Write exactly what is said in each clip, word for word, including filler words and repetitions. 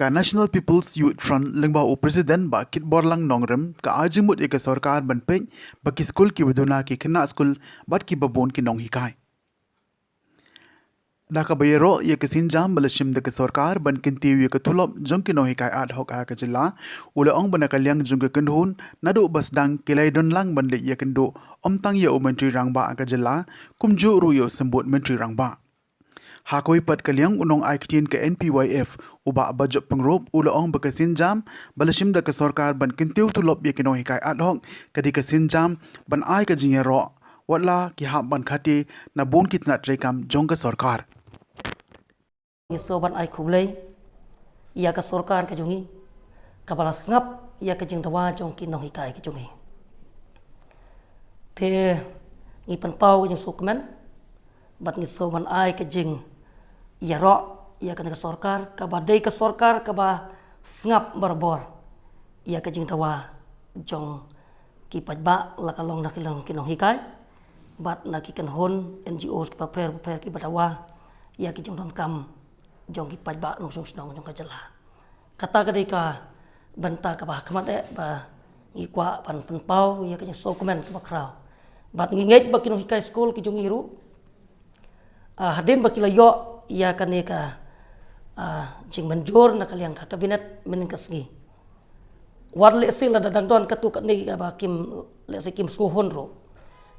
Ka National People's Youth Front lyngba u President Bah Kitborlang Nongrim ka ai jingmut ïa ka sorkar ban peit ba ki skul kiba duna ki khynnah skul bad kiba bun ki nonghikai. Da kaba ïaroh ïa ka sienjam ba la shim da ka sorkar ban kyntiew ïa ka tulop jong ki nonghikai ad hoc ha ka jylla, u la ong ba na ka liang jong ka kynhun naduh ba sdang ki la ïadon lang ban leit ïakynduh ym tang ïa u Myntri Rangbah ka jylla, kumjuh ruh ïa u Symbud Myntri Rangbah. Ha kawei pat ka liang u nongai ktien ka N P Y F u Bah Bajop Pyngrope u la ong ba ka sienjam ba la shim da ka sorkar ban kyntiew tulop ïa ki nonghikai ad hoc ka dei ka sienjam ban ai ka jingïaroh, wat la ki hap ban khate na bun ki tnat treikam jong ka sorkar. Ngi sngewbha ban ai khublei ïa ka sorkar ka jong ngi kaba la sngap ïa ka jingdawa jong ki nonghikai ka jong ngi. Te ngi pynpaw ka jingsngewkmen bad ngi sngewbha ban ai ka jingïaroh ïa kane ka sorkar kaba dei ka sorkar kaba sngap barabor ïa ka jingdawa jong ki paidbah, la ka long na ki long ki nonghikai bad na ki kynhun N G Os kiba pher bapher kiba dawa ïa ki jingdonkam jong ki paidbah nongshong shnong jong ka jylla. Kata ka dei ka bynta kaba ha khmat eh ba ngi kwah ban pynpaw ïa ka jingsngewkmen kaba khraw. Bad ngi ngeit ba ki nonghikai skul ki jong ngi ruh, ah, hadien ba ki la ïoh ïa kane ka, ah, jingmynjur na ka liang ka kabinet mynhynnin ka sngi, wat lehse lada dang don katto katne kaba kim, lehse kim sngewhun ruh,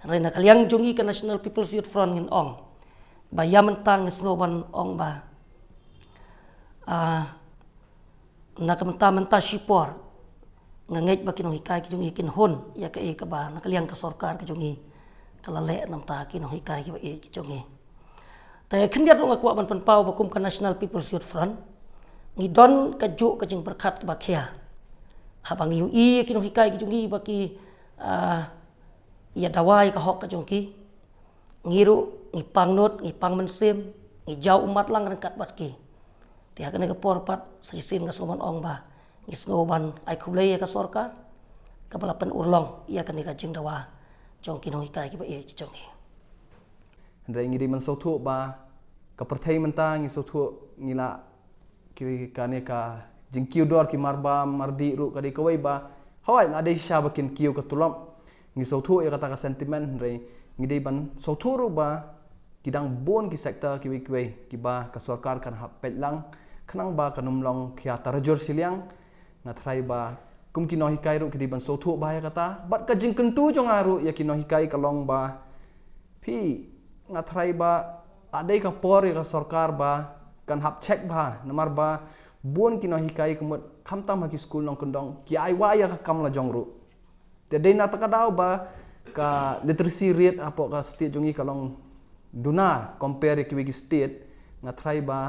hynrei na ka liang jong ngi ka National People's Youth Front ngin ong ba ïa mynta ngi sngewbha ban ong ba, ah, na ka mynta mynta shipor nga ngeit ba ki nonghikai ki jong ngi kin hun ïa kaei kaba na ka liang ka sorkar ka jong ngi ka la leh na ka bynta ki nonghikai kiba ïeit ki jong ngi. Te khyndiat ruh nga kwah ban pynpaw ba kum ka National People's Youth Front ngi don kajuh ka jingpyrkhat kaba khia. Haba ngi ïohi ïa ki nonghikai ki jong ngi ba ki, ah, ïa dawa ïa ka hok ka jong ki, ngi ruh ngi pang nud, ngi pang mynsiem, ngi jaw ummat lang ryngkat bad ki. Te ha kane ka por pat sa shisien nga sngewbha ban ong ba ngi sngewbha ban ai khublei ïa ka sorkar kaba la pynurlong ïa kane ka jingdawa jong ki nonghikai kiba ïeit ki jong ngi. Hynrei ngi dei ban sngewthuh ba ka pyrthei mynta ngi sngewthuh ngi la ki, kane ka jingkiew dor ki marbam mardih ruh ka dei kawei ba hawai nga dei shisha ba kin kiew ka tulop. Ngi sngewthuh ïa kata ka sentiment, hynrei ngi dei ban sngewthuh ruh ba ki dang bun ki sector kiwei kiwei kiba ka sorkar kan hap peit lang khnang ba kan ym long khia tarajur shiliang. Nga tharai ba kum ki nonghikai ruh ki dei ban sngewthuh ba ïa kata bad ka jingkyntu jong nga ruh ïa ki nonghikai ka long ba phi, nga tharai ba la dei ka por ïa ka sorkar ba kan hap check ba namar ba bun ki nonghikai ka mut khamtam ha ki skul nongkyndong ki ai wai ïa ka kam la jong ruh. Te dei na kata ka daw ba ka literacy rate hapoh ka state jong ngi ka long duna compare ïa kiwei ki state. Nga tharai ba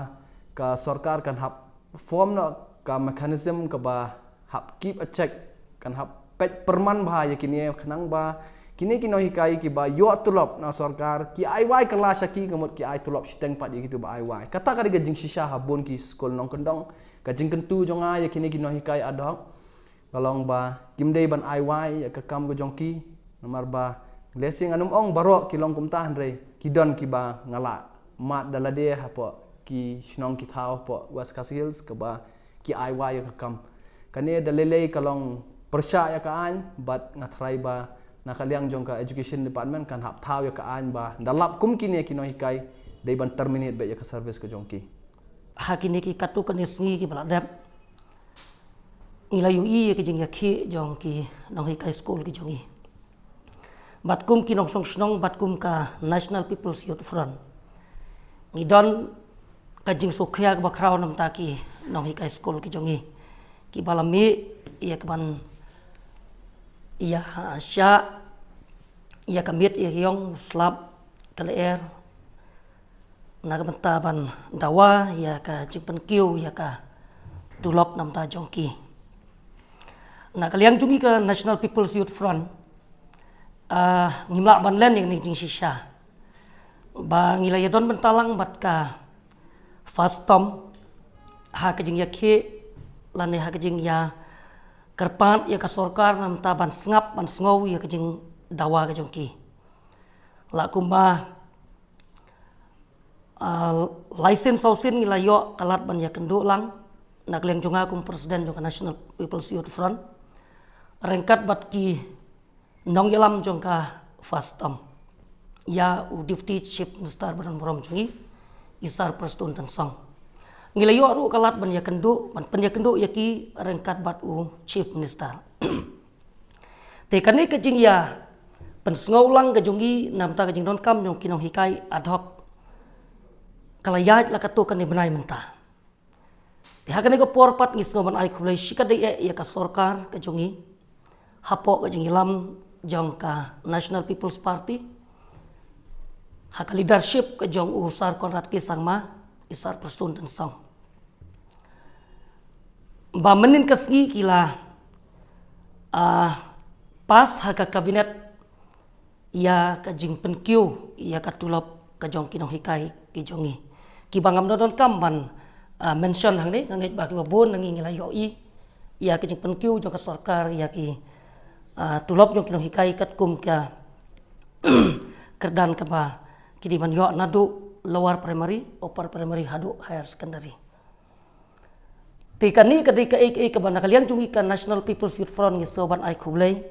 ka sorkar kan hap form noh ka mechanism kaba hap keep a check, kan hap peit pyrman bha ïa kine khnang ba kine ki nonghikai kiba ïoh tulop na sorkar ki ai wai kylla sha ki ka mut ki ai tulop shiteng pat ïa kito ba ai wai. Kata ka dei ka jingshisha ha bun ki skul nongkyndong. Ka jingkyntu jong nga ïa kine ki nonghikai ad hoc ka long ba kim dei ban ai wai ïa ka kam ka jong ki namar ba lehse ngan ym ong baroh ki long kumta, hynrei ki don kiba nga la mad da lade hapoh ki shnong ki thaw hapoh West Khasi Hills kaba ki ai wai ïa ka kam. Kane da lei lei ka long pyrshah ïa ka aiñ bad nga tharai ba na ka liang jong ka education department kan hap thaw ïa ka aiñ ba da lap kum kine ki nonghikai dei ban terminate beit ïa ka service ka jong ki. Ha kine ki katto katne sngi kiba la dep ngi la ïohi ïa ka jingïakhih jong ki nonghikai skul ki jong ngi. Bad kum ki nongshong shnong bad kum ka National People's Youth Front ngi don ka jingsngewkhia kaba khraw na ka bynta ki nonghikai skul ki jong ngi kiba la mih ïa kaban ïa shah ïa ka miet ïa ka ïong, u slap, ka lyer, na ka bynta ban dawa ïa ka jingpynkiew ïa ka tulop na ka bynta jong ki. Na ka liang jong ngi ka National People's Youth Front, ah, ngim lah ban len ïa kane ka jingshisha ba ngi la ïadon bynta lang bad ka FASTOM ha ka jingïakhih lane ha ka jingïakyrpad ïa ka sorkar na ka bynta ban sngap ban sngew ïa ka jingdawa ka jong ki. La kumba, ah, lai sien saw sien ngi la ïoh ka lad ban ïakynduh lang. na ka liang jong nga kum president jong ka National People's Youth Front, ryngkat bad ki nongïalam jong ka FASTOM, ïa u Deputy Chief Minister ba don burom jong ngi, i Sir Prestone Tynsong. Ngi la ïoh ruh ka lad ban ïakynduh, ban pynïakynduh ïa ki ryngkat bad u Chief Minister. Te kane ka jingïa pynsngew lang ka jong ngi namar ka jingdonkam jong ki nonghikai ad hoc ka la ïaid la katto katne bnai mynta. Te ha kane ka por pat ngi sngew ban ai khublei shikatdei eh ïa ka sorkar ka jong ngi, hapoh ka jingïalam jong ka National People's Party, ha ka leadership ka jong u Sir Conrad K Sangma, i Sir Prestone Tynsong, ba mynhynnin ka sngi ki la, ah, pass ha ka cabinet ïa ka jingpynkiew ïa ka tulop ka jong ki nonghikai ki jong ngi. Kiba ngam donkam ban, ah, mention hangne, nga ngeit ba kiba bun na ngi ngi la ïohi ïa ka jingpynkiew jong ka sorkar ïa ki, ah, tulop jong ki nonghikai katkum ka kyrdan kaba ki dei ban ïoh naduh lower primary, upper primary haduh higher secondary. Te kane ka dei kaei kaei kaba na ka liang jong ngi ka National People's Youth Front ngi sngew ban ai khublei